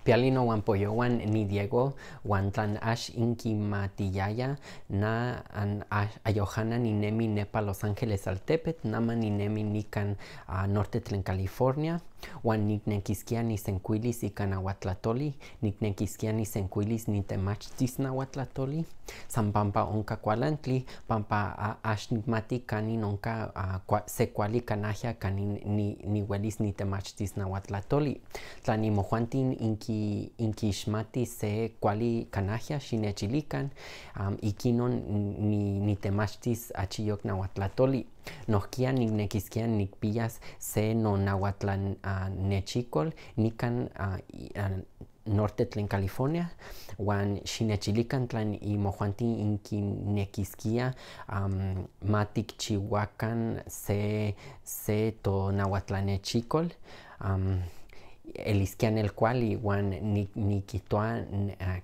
Piali nohuampoyohua ni Diego huan tlan ax inquimatiyaya na ayojana ninemi nepa Los Ángeles altepetl, nama ninemi nican norte tlen California, huan niknequisquia nisencuilis ica nahuatlatoli, niknequisquia nisencuilis nitemachtis nahuatlatoli, san pampa onca cualantli, pampa ax nikmati canin onca se cuali canajya canin nihuelis nitemachtis nahuatlatoli. Tla imojuanti inquixmatij se cuali canajya, xinechilican, iquinon nitemachtis achiyoc nahuatlatoli. Nohquia niknequisquia nikpiyas se nonahuatlanechicol nican norte tlen California, huan xinechilican tlan imojuanti inquinequisquia ma tikchihuacan se tonahuatlanechicol, elisquia nelcuali huan niquihtoa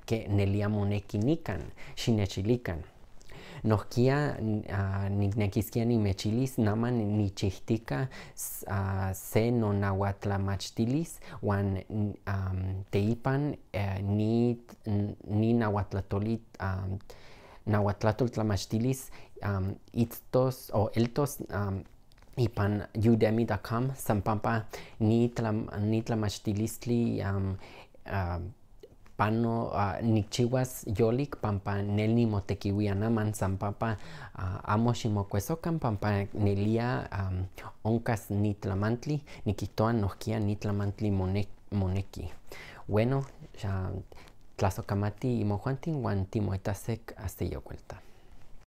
que nelia monequi nican, xinechilican. Nohquia niknequisquia nimechilis nama nichihtica se nonahuatlamachtilis huan teipan ni nahuatlatoli nahuatlatol tlamachtilis itztos o eltos ipan udemy.com, san pampa ni tlamachtilistli pano nikchihuas yolic pampa nel nimotequihuía naman, san pampa amo ximocuesocan pampa nelia oncas ni tlamantli, niquihtoa nohquia ni tlamantli monequi. Bueno, tlasocamati imojuanti huan timoitasec hasta yocuelta.